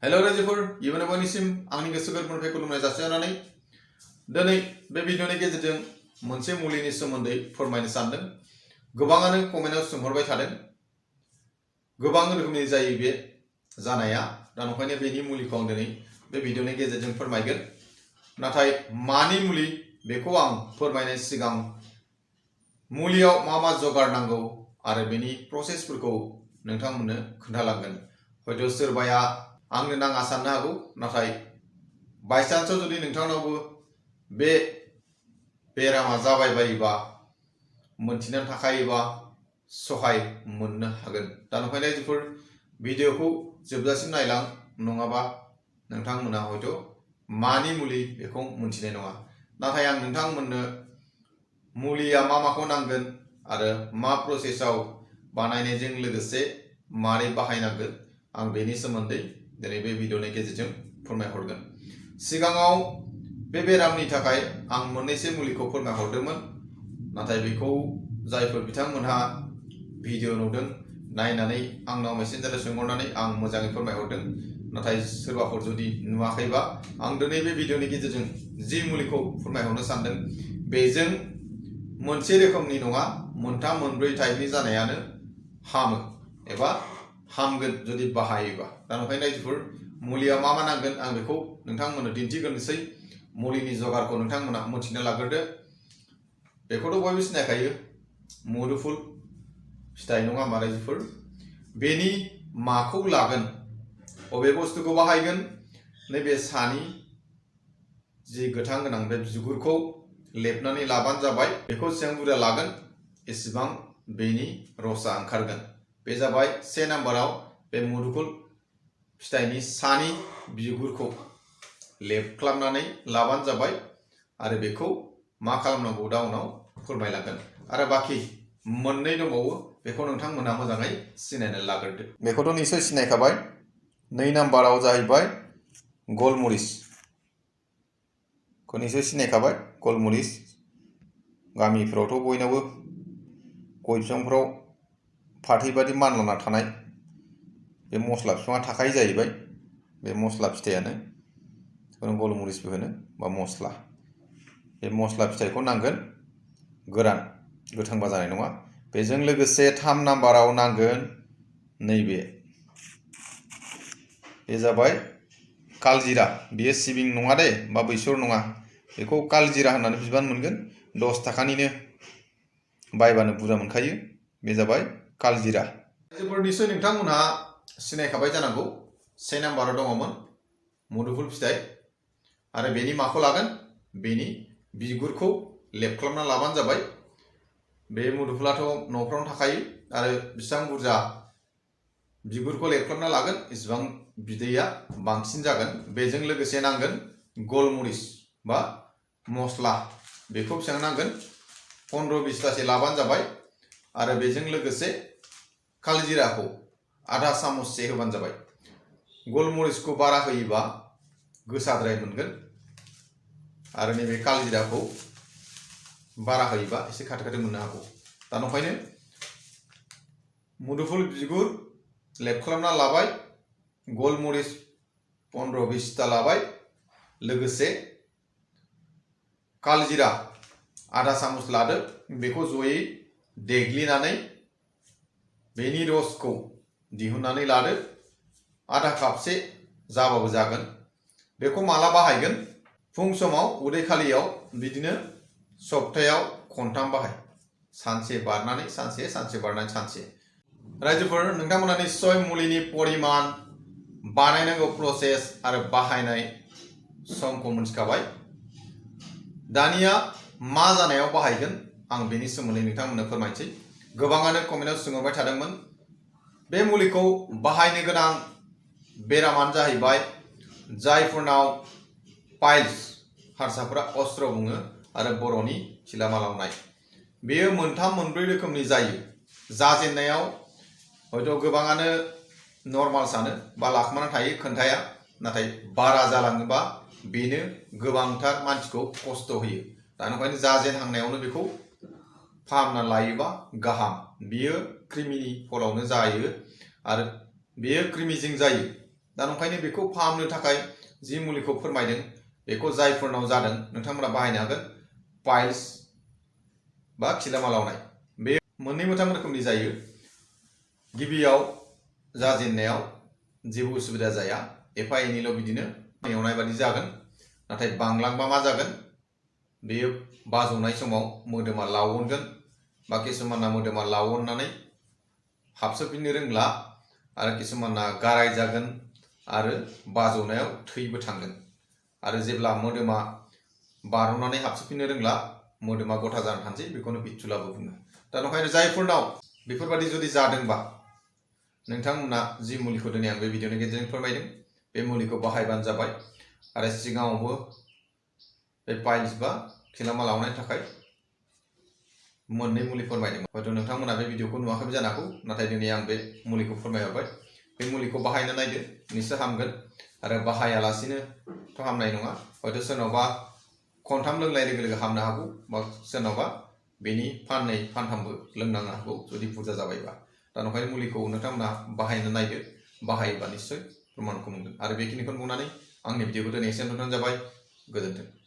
Hello रायजोफोर इयुन बयनिसिम आंनि गोसो गोरबोनिफ्राय खुलुमनाय जासिहरनानै दिनै बे भिडिअनि गेजेरजों मोनसे मुलिनि सोमोन्दै फोरमायनो सानदों। गोबाङानो कमेन्टआव सोंहरबाय थादों गोबां रोखोमनि जायो बे जानाया, दा नंखायनो बेनि मुलिखौ आं दिनै बे भिडिअनि गेजेरजों फोरमायगोन। नाथाय मानि मुलि बेखौ आं फोरमायनाय सिगां मुलियाव मा जगार नांगौ आरो बेनि प्रसेसफोरखौ नोंथांमोननो खोन्थालांगोन। हयथ' सोरबाया आंनो नाङा साननो हागौ, नाथाय बायचान्सआव जुदि नोंथांनावबो बे बेरामा जाबाय बायोबा मोनथिनानै थाखायोबा सहाय मोननो हागोन। दा नंखायनो रायजोफोर भिडिअखौ जोबजासिम नायलां, नङाबा नोंथांमोना हयथ' मानि मुलि बेखौ मोनथिनाय नङा। नाथाय आं नोंथांमोननो मुलिया माखौ नांगोन आरो मा प्रसेसआव बानायनायजों लोगोसे मारै बाहायनांगोन आं बेनि सोमोन्दै दिनै बे भिडिअनि गेजेरजों फोरमायहरगोन। सिगाङाव बे बेरामनि थाखाय आं मोननैसो मुलिखौ फोरमायहरदोंमोन, नाथाय बेखौ जायफोर बिथांमोनहा भिडिअ नुदों नायनानै आंनाव मेसेन्जाराव सोंहरनानै आं मोजाङै फोरमायहरदों। नाथाय सोरबाफोर जुदि नुवाखैबा आं दिनै बे भिडिअनि गेजेरजों जि मुलिखौ फोरमायहरनो सानदों बेजों मोनसे रोखोमनि नङा, मोनथाम मोनब्रै टाइपनि जानायानो हामो एबा हामगोन जुदि बाहायोबा। दा नंखायनो रायजोफोर मुलिया मा नांगोन आं बेखौ नोंथांमोननो दिन्थिग्रोनोसै। मुलिनि जगारखौ नोंथांमोना मोनथिना लाग्रोदो। बेखौथ' बयबो सिनायखायो, मुदुफुल फिथाइ नङा होमबा रायजोफोर? बेनि माखौ लागोन, बबे बुस्थुखौ बाहायगोन, नैबे सानि जि गोथां गोनां बे बिगुरखौ लेबनानै लाबानो जाबाय। बेखौ जेसेबां बुरजा लागोन एसेबां बेनि रसआ ओंखारगोन। बे जाबाय से नाम्बाराव बे मुदुफुल फिथाइनि सानि बिगुरखौ लेबख्लाबनानै लाबानो जाबाय आरो बेखौ मा खालामनांगौ दा उनाव फोरमायलांगोन। आरो बाखि मोननै दंबावो, बेखौ नोंथांमोना मोजाङै सिनायनानै लाग्रोदो। बेखौथ' निसय सिनायखाबाय। 2 नाम्बाराव जाहैबाय गलमरिस। खौ निसय सिनायखाबाय, गलमरिस। गामिफ्रावथ' बयनावबो गय बिफांफ्राव फाथै बादि मानलाना थानाय बे मस्ला बिफाङा थाखायो जाहैबाय। बे मस्ला फिथाइयानो गलमरिसबो होनो बा मस्ला। बे मस्ला फिथाइखौ नांगोन, गोरान, गोथांबा जानाय नङा। बेजों लोगोसे 3 नाम्बाराव नांगोन नैबे, बे जाबाय कालजिरा। बेयो सिबिं नङा दे बा बेसर नङा, बेखौ कालजिरा होननानै बिबानो मोनगोन। 10 थाखानिनो बायबानो बुरजा मोनखायो। बे जाबाय कालजिरा। निसय नोंथांमोनहा सिनायखाबाय जानांगौ। 1 नाम्बाराव दङमोन मुदुफुल फिथाइ आरो बेनि माखौ लागोन, बेनि बिगुरखौ लेबख्लाबना लाबानो जाबाय। बे मुदुफुलाथ' न'फ्रावनो थाखायो आरो बेसेबां बुरजा बिगुरखौ लेबख्लाबना लागोन इसेबां बिदैया बांसिन जागोन। बेजों लोगोसे नांगोन गलमरिस बा मस्ला। बेखौ बेसेबां नांगोन, 15-20तासो लाबानो जाबाय। आरो बेजों लोगोसे कालजिराखौ आधा चामचसे होबानो जाबाय। गलमरिसखौ बारा होयोबा गोसाद्राय मोनगोन आरो नैबे कालजिराखौ बारा होयोबा एसे खाथो खाथो मोननो हागौ। दा नंखायनो मुदुफुल बिगुर लेबख्लाबना लाबाय, गलमरिस 15-20ता लाबाय, लोगोसे कालजिरा आधा चामच लादो। बेखौ जयै देग्लिनानै बेनि रसखौ दिहुननानै लादो। आधा कापसे जाबाबो जागोन। बेखौ माला बाहायगोन, फुं समाव उदै खालियाव बिदिनो सप्तायाव खनथाम बाहाय। सानसे बारनानै सानसे, सानसे बारनानै सानसे। रायजोफोर नोंथांमोना निश्चय मुलिनि परिमान, बानायनांगौ प्रसेस आरो बाहायनाय समखौ मोनथिखाबाय। दानिया मा जानायाव बाहायगोन आं बेनि सोमोन्दै नोंथांमोननो फोरमायनोसै। गोबाङानो कमेन्टआव सोंहरबाय थादोंमोन। बे मुलिखौ बाहायनो गोनां बेरामानो जाहैबाय जायफोरनाव पाइल्स, हारसाफोरा अस्त्र बुङो आरो बर'नि सिला मालावनाय। बेयो 3-4 रोखोमनि जायो। जाजेननायाव हयथ' गोबाङानो नर्माल सानो बा लाखोमाना थायो, खोन्थाया। नाथाय बारा जालाङोबा बेनो गोबांथार मानसिखौ खस्थ' होयो। दा नंखायनो जाजेनहांनायावनो बेखौ फाहामना लायोबा गाहाम। बियो क्रिमिनि फलावनो जायो आरो बेयो क्रिमिजों जायो। दा ओंखायनो बेखौ फाहामनो थाखाय जि मुलिखौ फोरमायदों बेखौ जायफोरनाव जादों नोंथांमोना बाहायनो हागोन। पाइल्स बा खिलामा लावनाय बे मोननै मोनथाम रोखोमनि जायो। गिबियाव जाजेननायाव जेबो उसुबिदा जाया, एफा एनैल' बिदिनो एवनाय बादि जागोन, नाथाय बांलांबा मा जागोन, बेयो बाजौनाय समाव मोदोमा लावगोन बा किसुमाना मोदोमा लावनानै हाबसोफिननो रोंला आरो किसुमाना गाराय जागोन आरो बाजौनायाव थैबो थांगोन आरो जेब्ला मोदोमा बार'नानै हाबसोफिननो रोंला मोदोमा गथा जाना थानोसै, बेखौनो बिथुलाबो बुङो। दा ओंखायनो जायफोरनाव बेफोरबादि जुदि जादोंबा नोंथांमोना जि मुलिखौ दिनै आं बे भिडिअनि गेजेरजों फोरमायदों बे मुलिखौ बाहायबानो जाबाय। आरो सिगाङावबो बे पाइल्स बा खिलामा लावनायनि थाखाय मोननै मुलि फोरमायदों। हयथ' नोंथांमोना बे भिडिअखौ नुवाखैबो जानो हागौ, नाथाय दिनै आं बे मुलिखौ फोरमायहरबाय। बे मुलिखौ बाहायना नायदो, निस्सय हामगोन। आरो बाहायालासिनोथ' हामनाय नङा, हयथ' सोरनावबा खनथाम लोंनाय लोगो लोगो हामनो हागौ बा सोरनावबा बेनि फाननै फानथामबो लोंनांनो हागौ जुदि बुरजा जाबायबा। दा ओंखायनो मुलिखौ नोंथांमोना बाहायना नायदो, बाहायोबा निस्सय प्रमानखौ मोनगोन। आरो बेखिनिखौनो बुंनानै आंनि भिडिअखौ दिनै एसेयावनो दोनथ'नाय जाबाय। गोजोन्थों।